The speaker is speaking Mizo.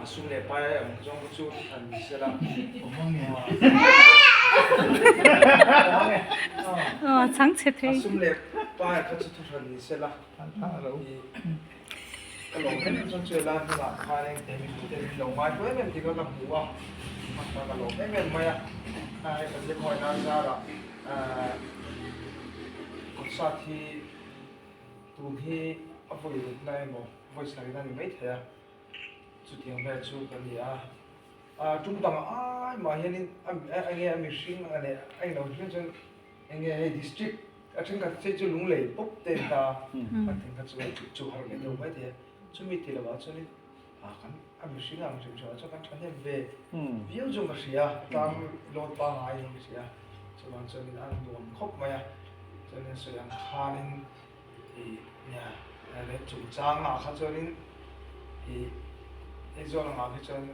A sum leh pai ang zawng kha chu han ni sela. A sum leh pai kha chu thuhran ni sela. Ka lawm em em chuan chu helai hmunah khan engte mipui te min lo ngai hlu em em tih kha ka hmu a, ka lawm em em mai a. Hei Pathian hawina zarah concert hi tun hi a vawi rukna emaw vawi sarihna a ni maithei a, chutiang vel chu ka ni a. Tum dang ai mah hianin enge a mihring leh a inlo hlim chuan enge hei district a thenkhat phei chu lunglei pawp te an ta a thenkhat chu hei chu har leh deuh mai thei a, chumi ti lovah chuanin kan a mihring ang hrim hrim ah chuan kan thahnem ve viau chu ka hria a tlang load pangngai in ka hria chuvang chuanin a nuam khawp mai a chuanin sawi ang khanin ih nia leh chungchangah kha chuanin ih Aizawl angah khi chuan.